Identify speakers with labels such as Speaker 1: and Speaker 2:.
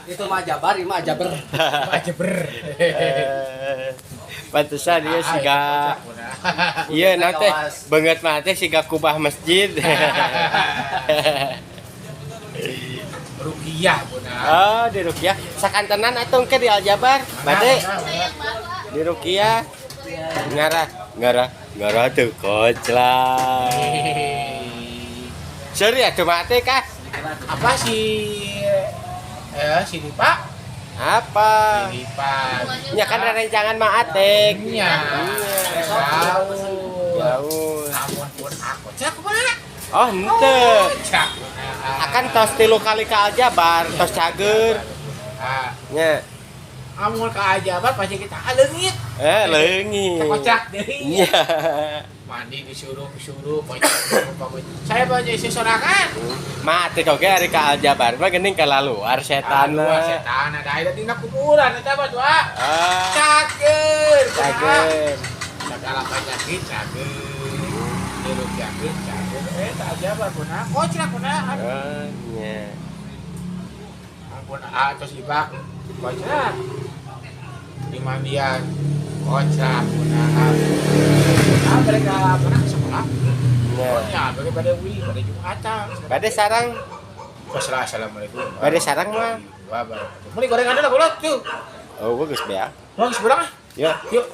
Speaker 1: Itu mah Jabar, ini mah Jaber.
Speaker 2: Aja ber.
Speaker 3: Eh, pantesan ieu siga ieu nanti beungeut mah teh siga kubah masjid.
Speaker 2: Rukiah puna.
Speaker 3: Oh, di Rukiah. Sakantenan atuh engke di Aljabar. Bade di Rukiah. Ngarah, ngarah, ngarah tuh koclak. Seri atuh mah teh kah?
Speaker 2: Apa si si Dipa?
Speaker 3: Apa?
Speaker 2: Si Dipa.
Speaker 3: Ya kan rerencangan mah atek.
Speaker 2: Iya. Jauh.
Speaker 3: Jauh.
Speaker 2: Amun pun aku cak kumaha?
Speaker 3: Oh, henteu.
Speaker 2: Cak.
Speaker 3: Akan tos tilu kali ke Aljabar, tos cager.
Speaker 2: Ah,
Speaker 3: Nya.
Speaker 2: amun ke Aljabar pasti kita leungit.
Speaker 3: Eh, leungit.
Speaker 2: Kocak deui.
Speaker 3: Iya.
Speaker 2: Mandi disuruh disuruh pokoknya pokoknya. Saya banyak sesorangan.
Speaker 3: Mah atek oge ari ka Aljabar mah geuning kalaluar setan.
Speaker 2: Aduh, setan ada ada dina kuburan eta mah doa.
Speaker 3: Ah,
Speaker 2: Cager.
Speaker 3: cager.
Speaker 2: Segala penyakit cager. Dirukiakeun cager. Eh, tak Aljabar kuna. Kocak kuna.
Speaker 3: Oh, nya.
Speaker 2: Ampun ah terus ibak. Kocak. Di mandian. Kocak kuna. Ah, mereka mana ke sekolah?
Speaker 3: Nya.
Speaker 2: Oh, ya, bagi pada wi, pada Jumatan.
Speaker 3: Bade sarang,
Speaker 2: Wassalamualaikum.
Speaker 3: Bade sarang mah.
Speaker 2: Wabarakatuh. Beli gorengan dulu, bolot tuh.
Speaker 3: Oh, bagus bea.
Speaker 2: Mau seberang ah?
Speaker 3: Ya.
Speaker 2: Yuk.